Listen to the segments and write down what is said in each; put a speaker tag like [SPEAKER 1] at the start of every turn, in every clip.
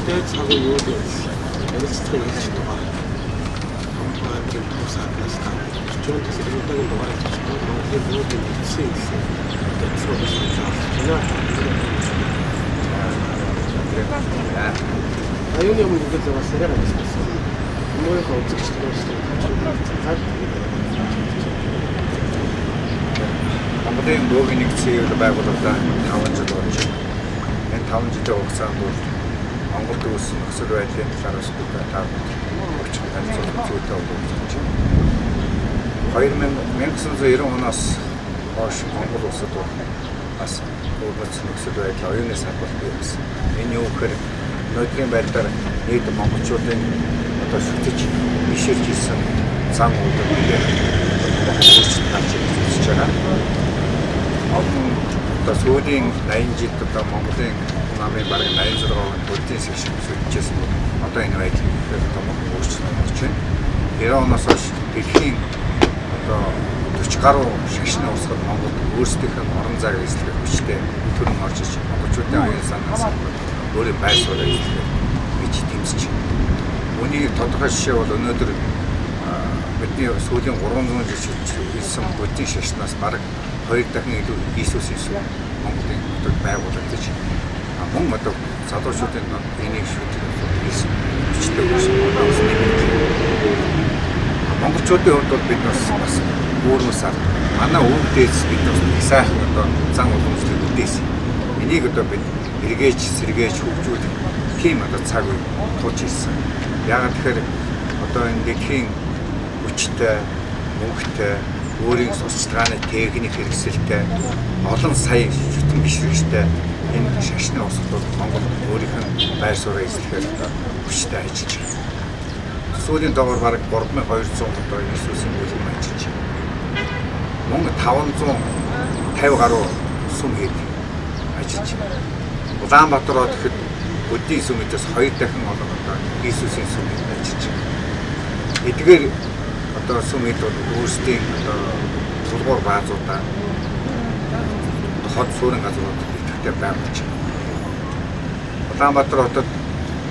[SPEAKER 1] Хэрэгтэй цаг үе юу гэвэл ярилцлагыг хэлж байгаа. Монголын том саатнаас та орчин тэгэхээр удаагийн дугаарыг сонсдог Монголын буудлын нэгдсэн гэсэн дэлгүүр санал байна. Аюуны өмнө бүгд бас яриа гаргасан. Хүмүүнийхээ үзэгчд өөрсдөө тавьж
[SPEAKER 2] Монголын бөөгийн нэгдсэн байгууллагаа 5 жил болж байна. Энэ 5 жилийн хугацаанд бол Монголд үүссэн нөхцөл байдлын талаараас бид та өгч танилцуулах зүйтэй болж байна. 1990 оноос хойш Монгол улсад бол бас өөрчлөсөн нөхцөл байдал оюуны салбарт бий болсон. Энэ юу гэхээр өнөөдрийн байдлаар нийт монголчуудын одоо шүтэж биширч ирсэн зам үүдэр өөрчлөлт гарч ирж үзэж байгаа. Олон одоо сүүлийн 80 жилд одоо Монголын намын бараг 86% буддийн шашин шүтжсэн бол одоо энэ байдал ихээр томоохон өөрчлөлт орж байна. 90 оноос хойш дэлхийн одоо 40 гаруй шашны урсгал Монголд өөрсдийнх нь орон зайг эзлэх хүчтэй төрөн орж иж монголчуудын оюун санаанаас өөрийн байр сууриа эзлэх гэж тэмцэж байна. Үүний тодорхой жишээ бол өнөөдөр бидний сүүлийн 300 жил шүтсэн буддийн шашнаас бараг 2 дахин илүү Иесусийн сүм Монголын хотод байгуулагдаж мөн одоо залуучуудын энийг шүтэх хүчтэй үүссэн. Монголчуудын хувьд бол бид бас өөрөөс ард манай өвөг дээдс бид бас их сайхан одоо зан уламжлал үлдээсэн. Энийг одоо бид эргээж сэргээж хөгжүүлэх тийм одоо цаг үе тулж ирсэн. Яагаад тэгэхээр одоо энэ дэлхийн хүчтэй, мөнгөтэй, өөрийн сурчлагын техник хэрэгсэлтэй олон сая шүтэн бишрэгчтэй энэ шашны урсгалууд Монгол өөрийнх нь байр сууриа эзлэхээр одоо хүчтэй ажиллаж байна. Сүүлийн доогоор бараг 3200 одоо Иесусийн бүлэм ажиллаж байна. Мөн 550 гаруй сүм хэд ажиллаж байна. Улаанбаатар хот гэхэд буддийн сүм хэдээс 2 дахин олон одоо Иесусийн сүм хэд ажиллаж байна. Эдгээр одоо сүм хэд бол өөрсдийн одоо тулгуур баазуудаа хот суурин газруудад идэвхтэй байгуулж байна. Улаанбаатар хотод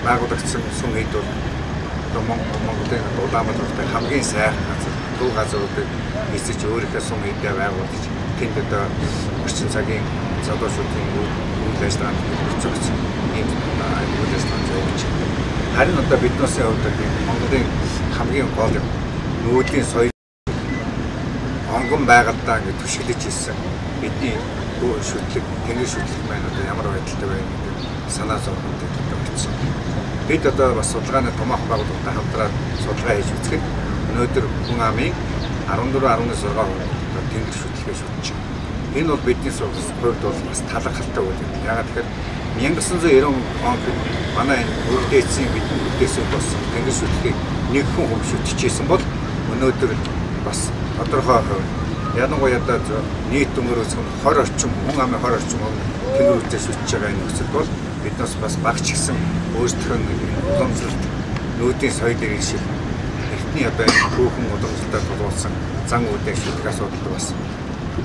[SPEAKER 2] байгуулагдсан сүм хэд бол одоо Монголын Улаанбаатар хотын хамгийн сайхан газар, төв газруудыг эзэж өөрийнхөө сүм хэдээ байгуулж тэнд одоо орчин цагийн залуучуудын үйл ажиллагаанд оролцогдсон ийм үйл ажиллагаа явуулж байна. Харин одоо биднээсээ хувьд Монголын хамгийн гол нүүдлийн соёл онгон байгальдаа ингэ түшиглэж ирсэн бидний шүтлэг, тэнгэр шүтлэг маань одоо ямар байдалтай байна гэдэг санаа зовхонтой одоо очсон. Бид одоо бас судалгааны томоохон байгууллагатай хамтраад судалгаа хийж үзэхэд өнөөдөр хүн амын 14.6% одоо тэнгэр шүтлгээ шүтэж байна. Энэ бол бидний хувьд бол бас талархалтай үйл явдал. Яагаад тэгэхээр 1990 онд манай энэ өвөг дээдсийн бидний бүтээсэн болсон тэнгэр шүтлгийг нэг хүн хөв шүтчихсэн бол өнөөдөр бас тодорхой хувь ялангуяа одоо нийт дүнгээр үзэх 20 орчим хүн амын 20 орчим тэнгэр үдээ шүтж байгаа энэ нөхцөлд бол биднээс бас багч гисэн өөрсдийнх нь уламжлалт нүүдийн соёл иргэншил эртний одоо энэ түүхэн уламжлалтаар тулгуурласан зан үдээ шүтэх асуудал бас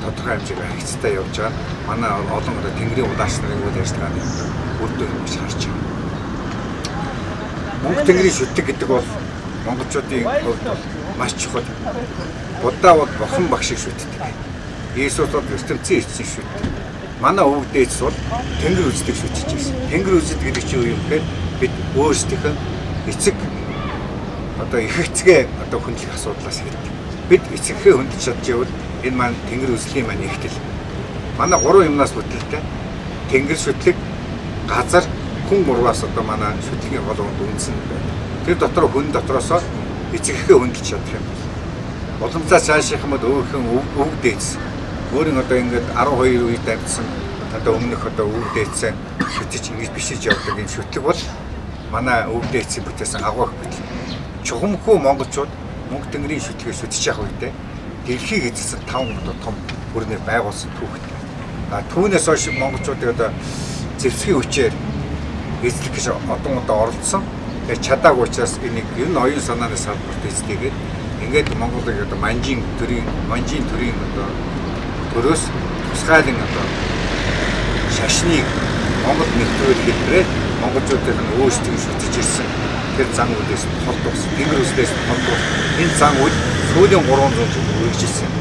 [SPEAKER 2] тодорхой хэмжээгээр харилцаатай явж байгаа. Манай олон одоо тэнгэрийн улаач нарын үйл ажиллагааны үр дүн гэж харж байна. Мөнгө тэнгэрийн шүтэг гэдэг бол монголчуудын хувьд маш чухал. Будда бол бурхан багшийг шүтдэг. Иесус бол ертөнцийн эцсийн шүтдэг. Манай өвөг дээдс бол тэнгэр үздэг шүтэж байсан. Тэнгэр үздэг гэдэг чинь юу юм гэхээр бид өөрсдийнхөө эцэг одоо их эцгээ одоо хүндлэх асуудлаас ирдэг. Бид эцэгхээ хүндэлж чадчихвал энэ маань тэнгэр үзлийн маань ихтэл. Манай гурван юмнаас бүтэлтэй. Тэнгэр шүтлэг, газар, хүн гурваас одоо манай шүтлгийн гол үндсэн байна. Тэр дотор хүн дотроосоо эцэгхээ хүндэлж чадах юм. Уламжлал цааших юм бол өөрийнхөө өвөг дээдс. Өөрийн одоо ингээд 12 үед амьдсан одоо өмнөх одоо өвөг дээдсээ шүтэж ингэж бишиж явдаг энэ шүтлэг бол манай өвөг дээдсийн бүтээсэн агуу их бүтэл. Чухамхүү монголчууд мөнгө тэнгэрийн шүтлгээ шүтэж явах үедээ дэлхийг эзэлсэн 5 одоо том бүрнээр байгуулсан түүхтэй. А түүнээс хойш монголчуудыг одоо зэвсгийн хүчээр эзлэх гэж одон удаа оролдсон. Тэгээд чадаагүй учраас энийг ер нь оюун санааны салбарт эзлэгээд ингээд Монголыг одоо манжийн төрийн одоо төрөөс тусгайлан одоо шашныг Монгол нэвтрүүлэх хэлбэрээр монголчуудын өөрсдөө шүтэж ирсэн тэр зан үйлээс хол тус, тэнгэр үслээс хол тус. Энэ зан үйл сүүлийн 300 жил үргэлжилсэн.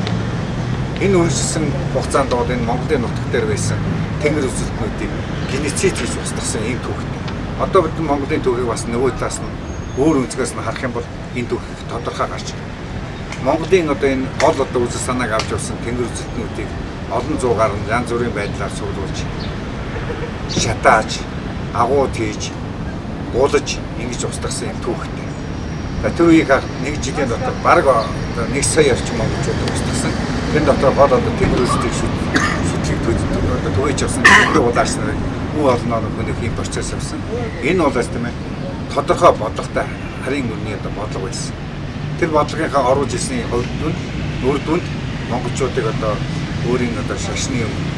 [SPEAKER 2] Энэ үргэлжилсэн хугацаанд бол энэ Монголын нутаг дээр байсан тэнгэр үсэлтнүүдийг геноцид гэж устгасан ийм түүхтэй. Одоо бид Монголын түүхийг бас нөгөө талаас нь өөр өнцгөөс нь харах юм бол энэ түүх их тодорхой гарч ирнэ. Монголын одоо энэ гол одоо үзэл санааг авч явсан тэнгэр үсэлтнүүдийг олон зуугаар нь янз бүрийн байдлаар цуглуулж, шатааж, агуу тийж, буулж ингэж устгасан юм түүхтэй. За тэр үеийг нэг жилийн дотор бараг 1 сая орчим монголчууд устгасан. Тэр дотор гол одоо тэнгэр үсэлтийг шүтлэг одоо түгээж явсан тэнгэр улаач нарыг үе олноор хөнөөх юм процесс явсан. Энэ бол тийм ээ тодорхой бодлоготой харийн өрний одоо бодлого байсан. Тэр бодлогынхаа оруулж ирсний хувьд үр дүнд монголчуудыг одоо өөрийн одоо шашны өмнө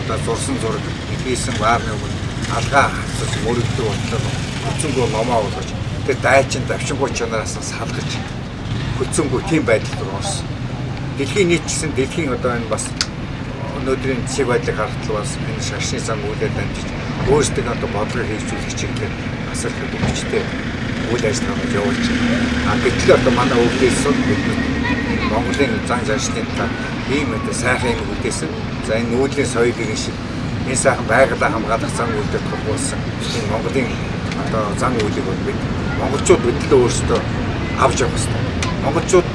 [SPEAKER 2] одоо зурсан зураг хийсэн ваарны өмнө алгаа хацаж мөрөгдөг болтлоо хүцэнгүү номоо болгож тэр дайчин давшингуй чанараас нь салгаж хүцэнгүү тийм байдалд орсон. Дэлхийн нийт гэсэн дэлхийн одоо энэ бас өнөөдрийн зэг байдлыг харахад бас энэ шашны зам үйлээр дамжиж өөрсдөө одоо бодлого хийжүүлэх чиглэлээр асар их хүчтэй үйл ажиллагааг явуулж байна. А гэтэл одоо манай өвдөөс бид Монголын зан заншлын талаар ийм одоо сайхан юм үлдээсэн. За энэ нүүдлийн соёл иргэн шиг энэ сайхан байгалаа хамгаалах зан үйлдэл тулгуурласан энэ Монголын одоо зан үйлийг бол бид монголчууд бид л өөрсдөө авч явах ёстой. Монголчууд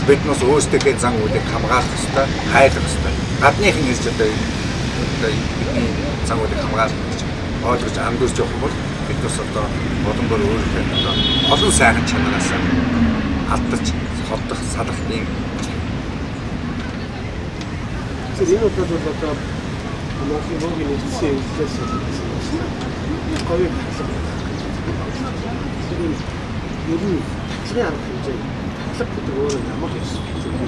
[SPEAKER 2] биднээс өөрсдийнхээ зан үйлийг хамгаалах ёстой, хайрлах ёстой. Гадныхан ирж одоо бидний зан үйлийг хамгаалах гэж ойлгож андуурч явах юм бол биднээс одоо болон бүр өөрийнхөө одоо олон сайхан чанараас алдаж, холдох, салах юм.
[SPEAKER 1] Тэгэхээр энэ удаад бол одоо Монголын бөөгийн нэгдсэн эвлэлээс болсон говийн татлага. Тэгэхээр ер нь татлагын арга хэмжээ, татлага гэдэг өөрөө ямар ёс зүйл юм бэ?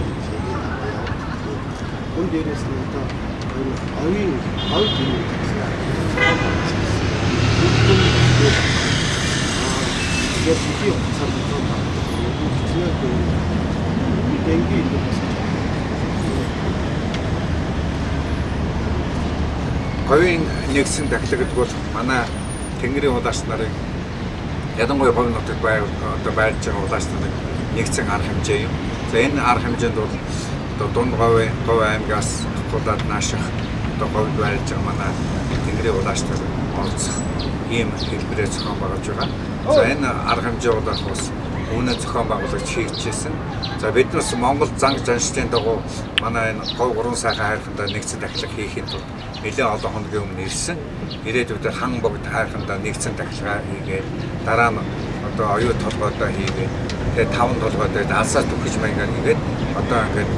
[SPEAKER 1] Үн дээрээс нь одоо говийн говь тийм татлагын арга хэмжээ. Яг хэдийн хугацаанд одоо хичнээн дэнгийн
[SPEAKER 2] говийн нэгдсэн дахилга гэдэг бол манай Тэнгэрийн улаач нарын ялангуяа говь нутагт одоо байрлаж байгаа улаач нарын нэгдсэн арга хэмжээ юм. За энэ арга хэмжээнд бол одоо дунд говь, Говь аймгаас ахуулаад нааших одоо говьд байрлаж байгаа манай Тэнгэрийн улаач нар оролцох ийм хэлбэрээр зохион байгуулж байгаа. За энэ арга хэмжээ бол бас үүнээ зохион байгуулагч хийгдчихсэн. За биднээс Монгол занг заншлын дагуу манай энэ говь гурван сайхан хайрхандаа нэгдсэн дахилга хийхийн тулд нэлээд олон хоногийн өмнө ирсэн. Ирээд бид хан богд хайрхандаа нэгдсэн дахилга хийгээд дараа нь одоо оюу толгойдоо хийгээд тэгээд таван толгойдоо алсаас түхэж маягаар хийгээд одоо ингээд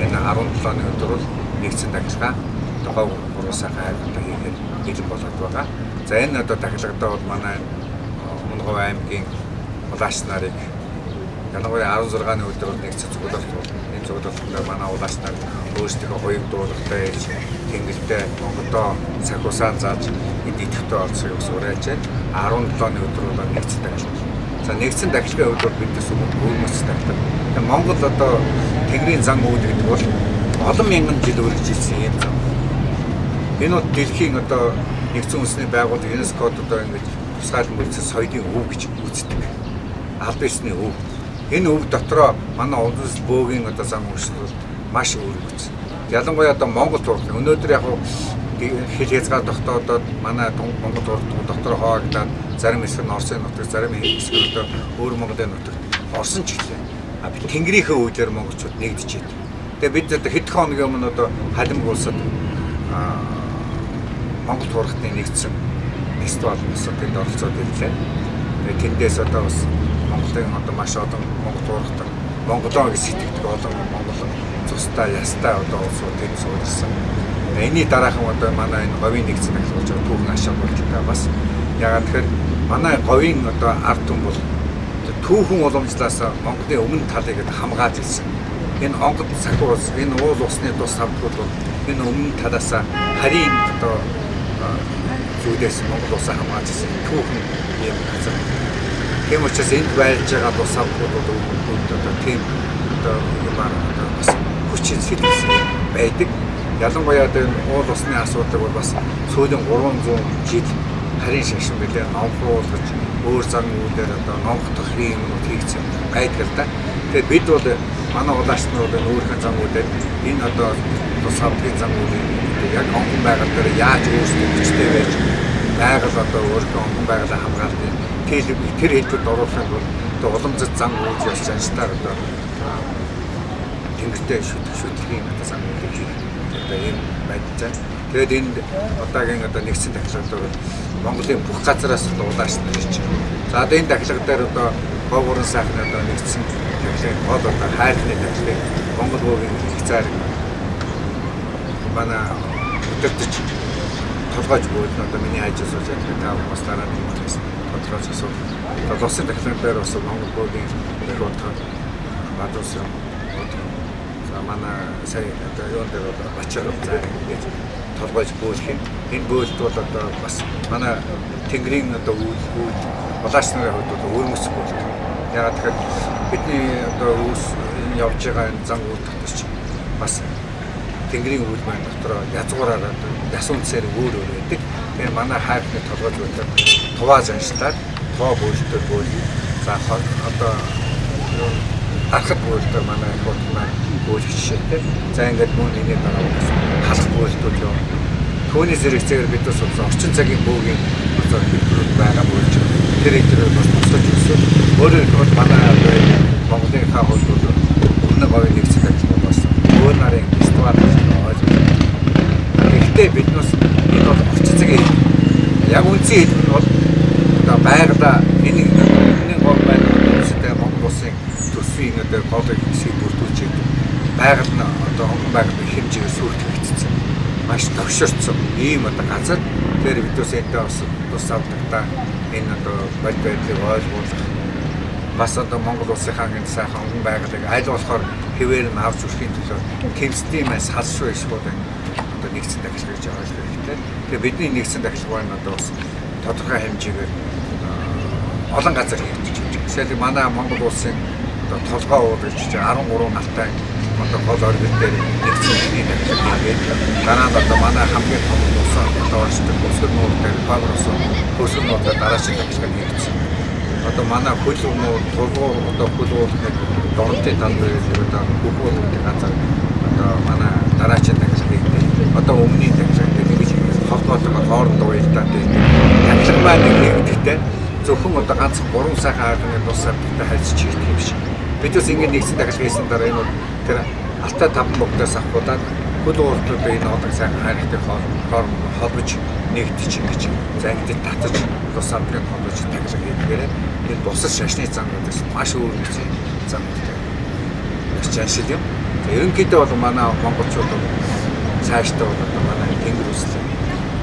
[SPEAKER 2] энэ 17-ны өдөр бол нэгдсэн дахилга одоо говь гурван сайхан хайрхандаа хийгээд бэлэн болоод байгаа. За энэ одоо дахилгадаа бол манай Өмнө Говь аймгийн улаач нарыг ялангуяа 16-ны өдөр бол нэгдсэн цуглалт бол энэ цуглалтанд манай улаач нар өөрсдийнхөө хоёуг дуулгатай ирж тэнгэртэй Монголдоо сахиусаа зааж энд идэвхтэй оролцохыг бас уриалж байна. 17-ны өдөр бол нэгдсэн дахилга. За нэгдсэн дахилгын хувьд бол биднээс өвмөц дахилга. Тэгээ Монгол одоо Тэнгэрийн зан үйл гэдэг бол олон мянган жил үргэлжилсэн юм зам. Энэ бол дэлхийн одоо нэгдсэн үндэсний байгууллага ЮНЕСКОд одоо ингэж тусгаарлан бүрдсэн соёлын өв гэж үздэг. Аль бисны өв. Энэ өв дотроо манай улс бөөгийн одоо зам үүсэл бол маш өргөц. Ялангуяа одоо Монгол турх өнөөдөр яг хил хязгаар тогтоодод манай Монгол турх дотор хоогдоод зарим хэсэг нь Оросын нутаг, зарим хэсэг нь одоо өөр Монголын нутагт орсон ч гэлээ. А би Тэнгэрийнхээ үйлээр монголчууд нэгдэж байна. Тэгээ бид одоо хэдэн хоногийн өмнө одоо Халимг улсад Монгол турхтны нэгдсэн фестивал бас тэнд оролцоод ирлээ. Тэгээ тэндээс одоо бас Монголын одоо маш олон Монгол турхтан Монголоо гэж сэтгэдэг олон монгол цустай, ястай одоо улсууд тэнд суужилсан. Энэний дараахан одоо манай энэ говийн нэгдсэн дахилга болж байгаа түүхэн ашиг болж байгаа бас. Ягаад тэгэхээр манай говийн одоо ард түмэн бол түүхэн уламжлаас Монголын өмнө талыг хамгаалж ирсэн. Энэ онгод сахиу улс, энэ уул усны тус тавдгууд бол энэ өмнө талаас харийн одоо зүйлээс Монгол улсаа хамгаалж ирсэн түүхэн ийм газар. Тийм учраас энд байрлаж байгаа тус тавдгууд бол одоо тийм одоо юмар одоо бас хүчин сэтгсэн байдаг. Ялангуяа одоо энэ уул усны асуудал бол бас сүүлийн 300 жил харин шашин билээ номхруулгаж өөр зан үйлээр одоо номхдох юмнууд хийгдсэн байдаг л да. Тэгээд бид бол манай улаач нар бол өөрийнхөө зан үйлээр энэ одоо тус авдгийн зан үйлийг яг онгон байгаль дээр яаж өөрсдөө хүчтэй байж байгаль одоо өөрийнхөө онгон байгалаа хамгаалдаг тэр хэлбэрт оруулахын тулд одоо уламжлалт зан үйл ёс заншлаар одоо тэнгэртэй шүтгэхийн одоо зан үйлийг хийх одоо ийм байдал. Тэгээд энэ удаагийн одоо нэгдсэн дахилга дээр Монголын бүх газараас улаач нар ирж байгаа. За одоо энэ дахилга дээр одоо гов гурван сайхны одоо нэгдсэн дахилгын гол одоо хайрхны дахилгыг Монгол буугийн их цаар манай өдөртөж толгойж бөөлнө одоо миний ажил сууж байгаа та бас дараа нь тодорхойлж асуу. Одоо улсын дахилган дээр бас Монгол буугийн их утга Бадуусан утга. За манай сая одоо юун дээр бол Бачар заа гэж толгойж бөөлөх юм. Энэ бөөлт бол одоо бас манай тэнгэрийн одоо үйл улаач нарын хувьд бол өвөрмөц бөөлт. Яагаад тэгэхээр бидний одоо үүс энэ явж байгаа энэ зан үйл дотор ч бас тэнгэрийн үйл маань дотроо язгуураар одоо яс үндсээр өөр өөр байдаг. Тэгээ манай хайрхны толгойж бөөлөөр туваа заншлаад тоо бөөлтөөр бөөлөе. За одоо дархат бөөлтөөр манай хот маань бөөлөх жишээтэй. За ингээд мөн энэний дараа бас халах бөөлтүүд юм. Түүний зэрэгцээгээр бид бас орчин цагийн бөөгийн одоо хэлбэрүүд байгаа бөөлж тэр хэлбэрээр бас тусгаж өгсөн. Өөрөөр хэлбэл манай одоо Монголын хаа хувьд бол өмнө говийн нэгдсэн дахилга болсон. Өөр нарын фестивал гэж ойлгож. Гэхдээ бид нас энэ бол орчин цагийн хэлбэр. Яг үндсэн хэлбэр нь бол одоо байгалаа энэ өмнө гол байна үндсэндээ Монгол улсын төсвийн одоо гол хэсгийг бүрдүүлж байдаг. Байгаль нь одоо онгон байгалийн хэмжээгээр сүртгэгдсэн. Маш төвшөрцөн ийм одоо газар. Тэгэхээр бид бас энэтэй бас тус авдагтаа энэ одоо бодит байдлыг ойлгуулах бас одоо Монгол улсынхаа энэ сайхан онгон байгалыг аль болохоор хэвээр нь авч үрэхийн төлөө тэмцлийн маань салшгүй шууд одоо нэгдсэн дахилга гэж ойлгох хэрэгтэй. Тэгээ бидний нэгдсэн дахилга маань одоо бас тодорхой хэмжээгээр олон газар хийгдэж байна. Жишээлбэл манай Монгол улсын одоо толгой уул гэж 13 нартай одоо гол оргил дээр нэгдсэн хүний дахилга хийгээд дараа нь одоо манай хамгийн том усан одоо оршдог Өсгөр нуур дээр Павар усан Өсгөр нуур дээр дараагийн дахилга хийгдсэн. Одоо манай хөл нуур тулгуур одоо хөл уулын дорнотын тал дээр одоо бүх уулын газар одоо манай дараагийн дахилга хийгдээ. Одоо өмнөний дахилга ингэж холбоотойгоор хоорондоо уялдаатай дахилга маань хийгдэхдээ зөвхөн одоо ганц 3 сайхан хайрхны тус авдагтай харьцаж хийх юм шиг. Бид бас ингэ нэгдсэн дахилга хийсэн дараа энэ тэр Алтай таван богдоос авахудаад хөл уултуудаа энэ олон сайхан хайрхтай хооронд холбож нэгдэж ингэж за ингэж татаж тус авдгийг холбож дахилга хийдгээр энэ бусад шашны зангуудаас маш өөр нэгэн зангуудтай. Маш заншил юм. За ерөнхийдөө бол манай монголчууд цаашдаа бол одоо манай тэнгэр үслээ.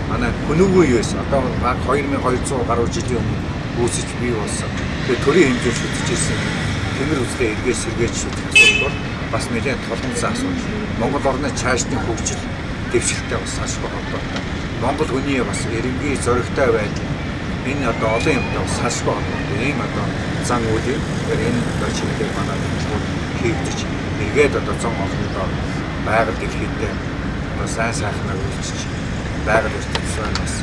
[SPEAKER 2] Манай хөнөөгөө юу байсан? Одоо баг 2200 гаруй жилийн өмнө үүсэж бий болсон. Тэгээ төрийн хэмжээнд шүтэж ирсэн тэнгэр үслээ эргэж сэргээж шүтэх асуудал бол бас нэлээд толгомцсон асуудал. Монгол орны цаашдын хөгжил дэвшилтэй бас салшгүй холбоотой. Монгол хүний бас эренгийн зоригтой байдал энэ одоо олон юмтай бас салшгүй холбоотой. Ийм одоо зан үйл юм. Тэгэхээр энэ одоо чиглэлээр манай төлөвлөгөө хийгдэж эргээд одоо зон олондоо байгаль дэлхийдээ одоо сайн сайхнаар үйлчилж байгаль ертөнцийн бас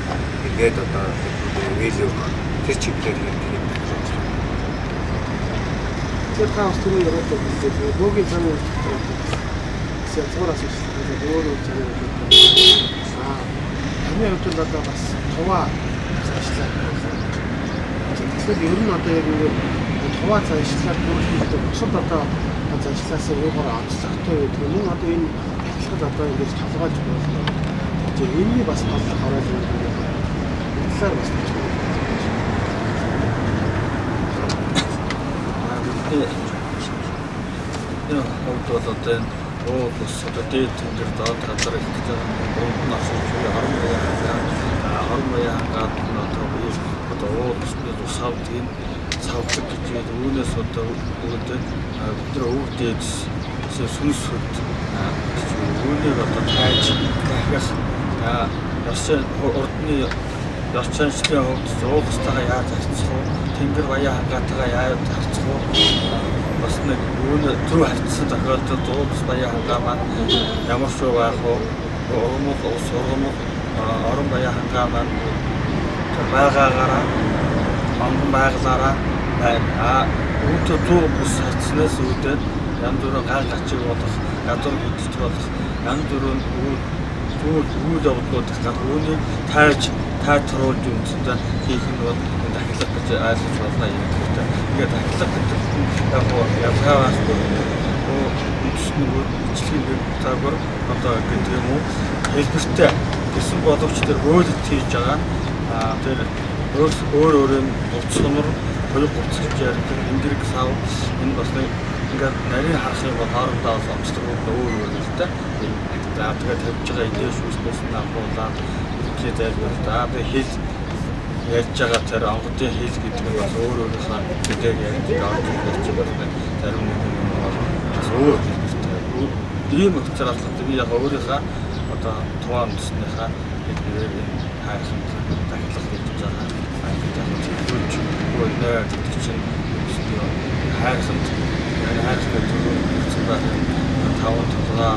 [SPEAKER 2] эргээд одоо тэдний үйл өгөх тэр чиглэлээр хийгдэх юм байна.
[SPEAKER 1] Тэгэхээр та бас түрүү яриад байсан бөөгийн зан үйл бас язгуур асуусан. Өөр өөр зан үйл. Таны хувьд бол одоо бас туваа заншлаа. Тэгэхээр ер нь одоо яг нэг туваа заншлаар бүрэлдэхүүн бусад одоо заншлаас юугаар онцлогтой гэдэг нь одоо энэ дахилгад одоо ингэж толгойж болно. Тэгэхээр энэний бас тодлох оройл юм байна. Энэ талаар бас
[SPEAKER 3] бидний хувьд бол одоо энэ уул ус одоо дээд тэнгэр доод газар их гэж урд нь асууж буй орон маяг хангаад нь одоо буюу одоо уул усны ус авдаг энэ савдаг гэж үүнээс одоо өгдөг бид нар өвөг дээд сүнс хөд гэж үүнийг одоо тайж дахих ёс урдны ёс заншлын хувьд уул устайгаа яаж харьцах вэ? Тэнгэр баян хангаатайгаа яаж харьцах вэ? Бас нэг үүнээ зөв харьцсан тохиолдолд уул ус баян хангаа маань ямар шүү байх вэ? Ургамал ус ургамал орон баян хангаа маань Байгаагаараа онгон байгалаараа байна. А үүнтэй зүү бус хацнаас үүдээд янз бүрийн ган гачиг болох, язгуур хөдөлж болох, янз бүрийн үйл явдлууд гар үүнийг тайж тайтруулж үндсэндээ хийх нь бол дахилга гэж ойлгож байна юм хэрэгтэй. Ингээд дахилга гэдэг нь яг ялгаа байхгүй үндэсний бичлэгийн загвар одоо гэдэг юм уу хэлбэртэй гэсэн боловч тэр хөөлөлт хийж байгаа нь тэр өөр өөрийн хувцснор хоёр хувцс гэж ярьдаг энгэрэг сав энэ бас нэг ингээд нарийн харах юм бол хоорондоо бас онцлог өөр өөр л дээ. За тэгээд тавьж байгаа идея шүүснээс нь агуулаад ерөнхий зайлбар за тэгээд хэл ярьж байгаа тэр онгодын хэл гэдэг нь бас өөр өөрийнхөө хэлээр ярьдаг орж ирж байгаа зарим нэг юм бол бас өөр хэлбэртэй. Ийм учраас би яг өөрийнхөө одоо туваа үндэснийхаа хэлбэрээр энэ хайрхан дахилга хийж байгаа. Ингээд яг төлөвлөж өгнө гэдэг чинь хайрханд хайрхан төлөв гэсэн байх юм. 5 толгой,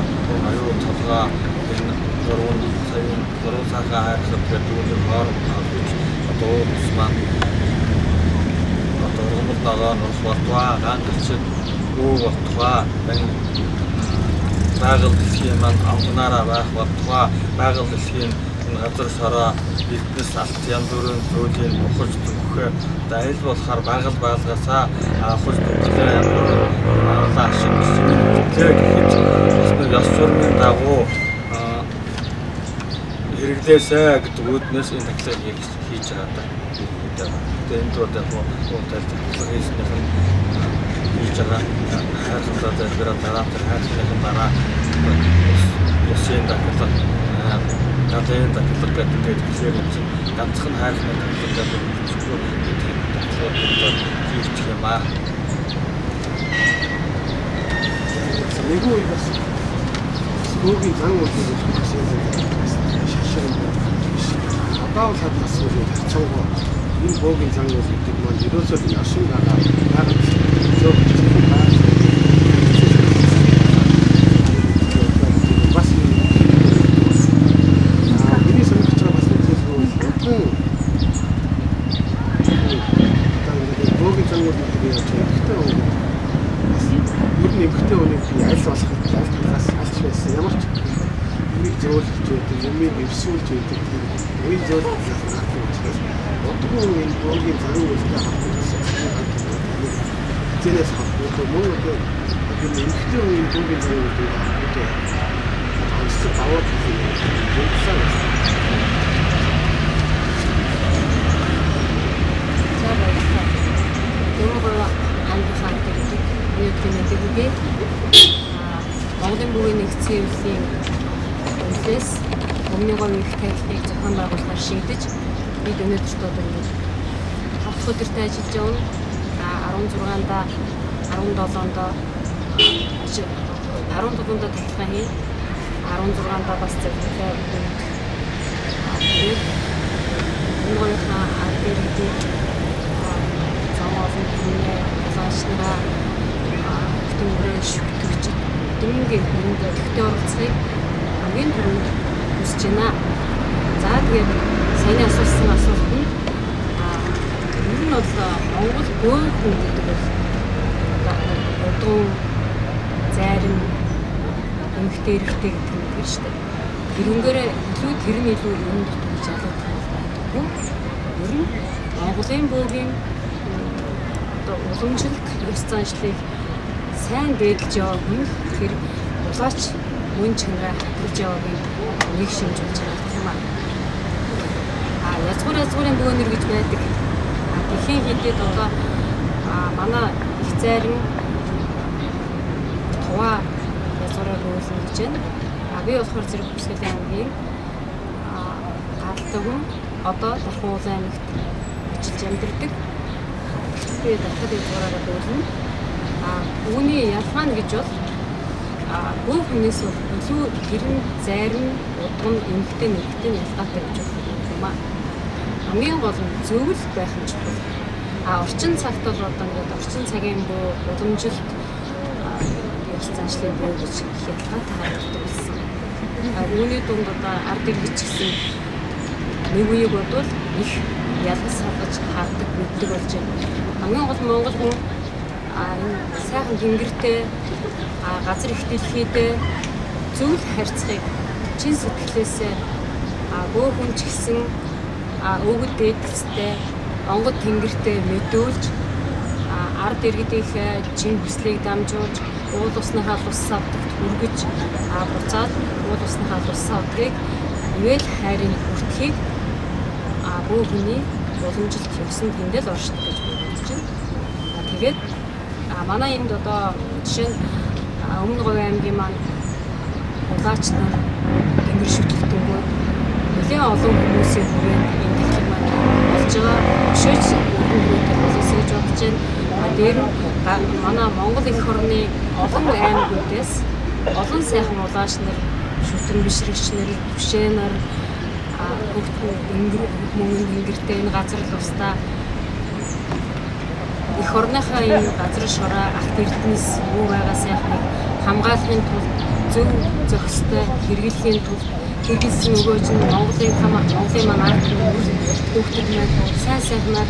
[SPEAKER 3] аюу толгой энэ 3 саяын 3 сайхан хайрхан гэдэг үүний хооронд холбож одоо ус маань одоо ургамал ногоо нурах болтугай, ган гэрчид үү болтугай, энэ байгаль дэлхийн маань онгонаараа байх болтугай, байгаль дэлхийн энэ газар шороо биднес алт янз бүрийн зүйлийг ухаж түгхээ одоо аль болохоор байгаль байгалгаасаа ухаж түгхээ янз бүрийн авлаа ашиг гэхэд бас нэг ёс журмын дагуу хэрэглээсэй гэдэг үүднээс энэ дахилгыг хийж байгаа даа. Тэгээд энэ дууд яг уутал дахилга хийснийх нь хийж байгаа хайрхандаа залбираа дараа тэр хайрханыхын дараа усын дахилга галын дахилга гэдэг ингээд тэгэхээр юм чинь ганцхан хайрханы дахилга гэдэг нь дахилгууд хийх юм аа.
[SPEAKER 1] Нэг үе бас бөөгийн зан үйлийг бас юм шашин биш. Одоо бол бас үгүй харцангуй энэ бөөгийн зан үйл гэдэг маань ерөөсөө л оршин байгаа байгаль зөв бас миний сонирхож байгаа бас нэг зүйл бол бөөгийн зан үйл гэдэг нь эмэгтэй хүн бас ер нь эмэгтэй хүнийг би аль болох аль талаас алж байсан ямар ч юмыг зөөлөж байдаг, юмыг эвсүүлж байдаг тийм уян зөөлөх гардаг учраас удгүй энэ бөөгийн зан үйлтэй холбогдсон хизэнээс холбогдсон мөн одоо энэ эмэгтэй хүн энэ бөөгийн зан үйлтэй холбогдсон онцлог давуу тал юм юмсан.
[SPEAKER 4] За баярлалаа. Дөрөв ангийнхаа гэдэг өнөөдрийн мэндийг хүргэе. Монголын бөөгийн нэгдсэн хэвлэлийн үнэлээс өмнө говийн их танхимыг зохион байгуулахаар шийдэж бид өнөөдөрт одоо ингэ 5 дахь өдөртөө ажиллаж явна. 16-нд 17-нд 14-нд тахилгаа хийн. 16-нд бас зөвлөлөө өгөх. Тэгээд өмнө говийнхаа ард иргэдийг зам олон түмний улааш нараа хөтөлбөрөөр шүтгэж дөрөнгийн хөрөнгө олигтой оролцохыг хамгийн түрүүнд хүсэж байна. За тэгээд саяны асуусан асуулт нь ер нь бол Монгол бөөн хүн гэдэг бол удун зарим эмэгтэй эрэгтэй гэдэг нь тэр шүү дээ. Тэрнгээрээ илүү тэр нь илүү юм дутуу гэж ялгагдах юм байдаггүй. Ер нь Монголын бөөгийн одоо уламжлалт ёс заншлыг сайн дээдлж яваа хүн тэр улаач мөн чанараа хадгалж яваагийн нэг шинж болж харагдах юм аа. Язгуур язгуурын бөөнөр гэж байдаг. Дэлхийн хэдэд одоо манай их зарим туваа язгуураар бөөлнө гэж байна. Би болохоор зэрэг Хүсгэлийн аймгийн гаралтай хүн одоо Дархан уулын аймагт ажиллаж амьдардаг. Би Дархан язгуураараа бөөлнө. Үүний ялгаа нь гэж бол бөөн хүнээс илүү тэр нь зарим удам эмэгтэй нэрэгтэй нь ялгаатай гэж байна юм аа. Хамгийн гол нь зөвлөл байх нь чухал. Орчин цагт бол одоо ингээд орчин цагийн бөө уламжилт ёс заншлын бөө гэж их ялгаатай харагддаг болсон. Үүний дунд одоо ард иргэд ч гэсэн Нэг үеийг бодвол их ялгаж салгаж хардаг, мэддэг болж байна. Хамгийн гол Монгол хүн энэ сайхан тэнгэртэй газар их дэлхийдээ зөв харьцахыг чин сэтгэлээсээ бөө хүн ч гэсэн өвгөд дээдэлцтэй онгод тэнгэртэй мэдүүлж ард иргэдийнхээ чин хүслийг дамжуулж уул усныхаа лус савдагт хүргэж буцаад уул усныхаа лус савдгийг ивэл хайрын хүртэхийг бөө хүний уламжилт ёсон тэндэл оршдог гэж би бодож байна. Тэгээд манай энд одоо жишээ нь Өмнө Говь аймгийн маань улаач нар тэнгэр шүтлэгдэнгүүд нэлээн олон хүмүүсийн хүрээнд энэ тахилга маань болж байгаа. Өшөөч өргөн хүрээтэй боловсё гэж бодож байна. Дээр нь манай Монгол эх орны олон аймагуудаас олон сайхан улаач нар, шүтэн бишрэгч нар, түшээ нар бүгд мөнгөн тэнгэртэй энэ газар л устаа эх орныхаа энэ газар шороо алт эрдэнэс юу байгаа сайхныг хамгаалахын тулд зөв зохистой хэрэглэхийн тулд хэрэглэсэн өгөөж нь Монголын Монголын маань ард хүүхдүүд маань сайн сайхнаар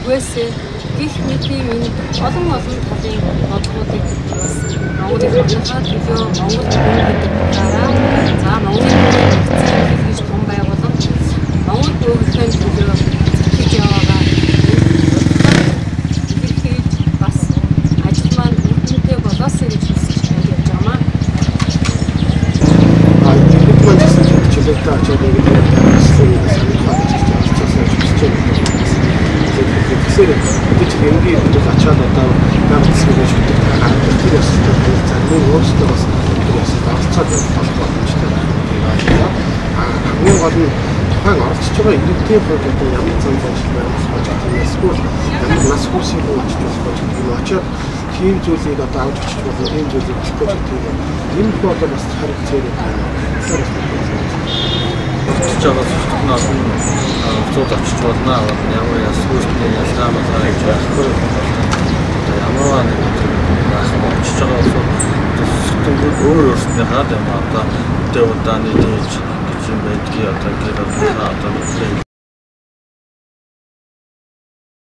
[SPEAKER 4] үгээсээ гих мэдийн энэ олон олон талын бодлогоодыг бас Монголын орныхаа төлөө Монгол хүн гэдэг утгаараа за Монголын нэгдсэн гэж том байгууллага Монгол бөөгнөхийн төлөө зэтгэж яваагаа илэрхийлж бас ажил маань үр дүнтэй болоосэй гэж хүсэж энд явж байгаа маа.
[SPEAKER 1] Бид маань гэсэн чөлөөтэй очиод ингэ санах гэж оролцоосон гэж хүсэж байна. Тэгэхээр бид чинь энгийн хүмүүс очиод одоо байгаль засгийн шүтэг харагдах тэр ёстой зарим өөрсдөө бас тэр ёсод оролцоод болох боломжтой байх гэдэг ойлголоо. Хамгийн гол нь тухайн оролцож байгаа иргэдийн хувьд одоо ямар зам заншил байх вэ гэдэг нь эсвэл ямар нас хүрсийг нь очиж болох вэ гэдэг нь очиод тийм зүйлийг одоо авч очиж болно, тийм зүйлийг болохгүй гэдэг нь энэ их одоо бас хариг цэрэг байна.
[SPEAKER 3] Оролцож байгаа сүрт нь олон улсууд очиж болно. Ямар яс үүсний ялгаа малгай гэж байхгүй. Одоо ямарваа нэг байх очиж байгаа улсууд сүртэнгүүд өөр өөрсдийнхаа юм одоо үдэ удааны дээж гэж юм байдгийг одоо гэр одоо